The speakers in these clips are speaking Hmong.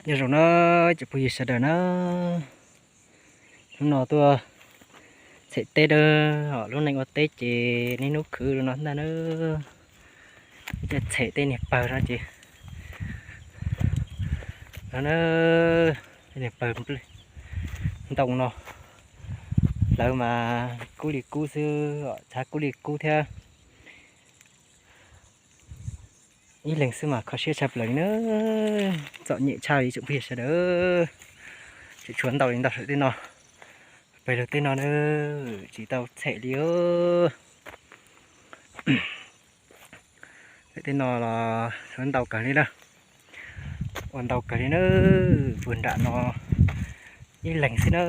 Nyob zoo na, tsoom phooj ywg sawv daws na, hnub no tuaj txhem teb na, lub neej ua teb ces niaj hnub khwv li no ntag na. Cov txhem tej niag pawg no ces, no na, tej niag pawg ntoo no, hlawv mas kub li kub xwb, tshav kub li kub thiab. Ib leeg xwb mas kho siab tshaj plaws li na, txom nyem tshaj li tsoom phooj ywg sawv daws. Tseem tshuav ntau li ntau saum tej no, pem lug tej no na, tsis tau txhem li. Tej no los tshuav ntau kawg li na, ua ntau kawg li na, puag nram no ib leeg xwb na.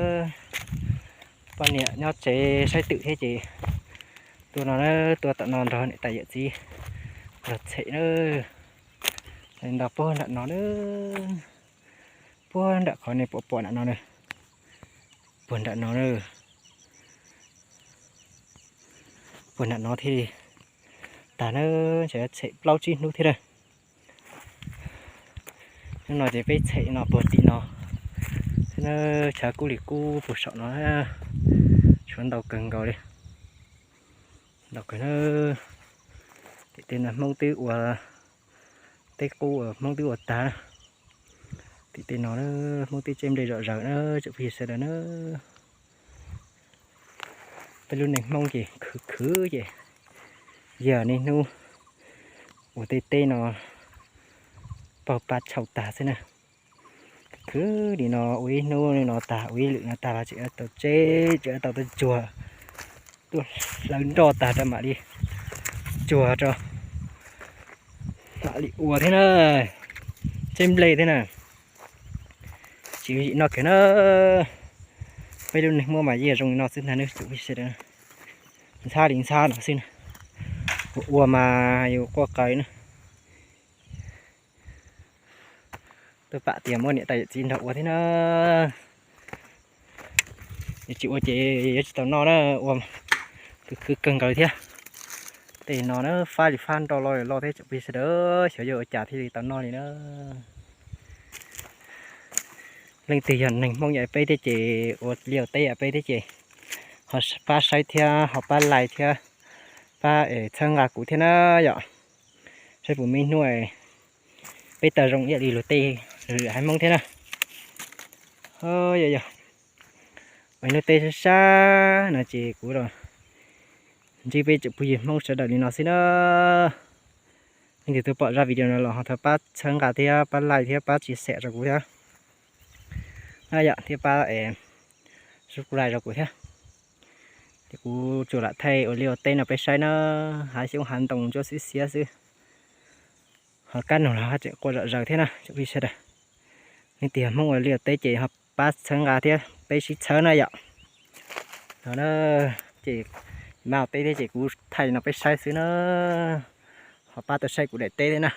Poj niam nyob tsev saib twm thiab ces tuaj no na, tuaj tom no nrog niam tais yawm txiv nrog txhem na. Ntau puag nram no na, puag nram qhov nej pom pom nram no na, puag nram no na, puag nram no thiaj li tag na, ntshe txhem plaub tsib hnub thiab na. Hnub no ces peb txhem no puag tim no, tshav kub li kub puag saum no, tshuav ntau kawg nkaus li, ntau kawg na. Tim tej no Hmoob twb ua, tej qub uas Hmoob twb ua tag na. Tim tej no Hmoob twb tseb nplej zom zaws na, tsoom phooj ywg sawv daws na. Peb lub neej Hmoob ces khwv khwv ces yog niaj hnub ua tej teb no paug pab tshau tag xwb na. Khwv li no ua ib hnub li no tag, ua ib lwm no tag los tseem tau tseb, tseem tau tuaj tsuag, tuaj hlawv nroj tag rau mam li tsuag rau, mam li ua thiab na, tseb nplej thiab na. Tsis yim no kiag na, peb lub neej Hmoob mas yeej zoo li no xwb ntag nawb tsoom phooj ywg sawv daws. Ntxhab li ntxhab no xwb na, ua ua mas yus quaj qw na. Twb pom tias muab niam tais yawm txiv nrog ua thiab na. Yog tsis ua ces yuav tsis tau noj na, ua khwv khwv kawg nkaus li thiab. Tej no na fab li fab nroj loj li loj thiab tsoom phooj ywg sawv daws, xyov yuav ua cas thiaj li tau noj li na. Leej twg yog neeg Hmoob yam peb thiab ces ua liaj ua teb yam peb thiab ces ho pab saib thiab ho pab like thiab pab es txhawb nqa kuv thiab na yom. Saib puas muaj ib hnub peb tau zoo ib yam li luag tej, luag lwm haiv Hmoob thiab na. Yog yog, ua ib hnub teb sab sab no ces kuv los ntsib peb tsoom phooj ywg Hmoob sawv daws li no xwb na. Leej twg twb pom zaj video no los ho thov pab txhawb nqa thiab pab like thiab pab share rau kuv thiab na yom, thiab pab subscribe rau kuv thiab. Ces kuv tsuas lam thaij ua liaj ua teb no peb saib na, hav xyoob hav ntoo ntsuab xiab xiab xwb, ho kab noog los tseem quaj zom zaws thiab na tsoom phooj ywg sawv daws. Leej twg yog Hmoob ua liaj ua teb ces ho pab txhawb nqa thiab peb sib txhawb na yom. No na, ces mas ua teb thiab ces kuv thaij no peb saib xwb na, ho pab tau saib kuv daim teb thiab na.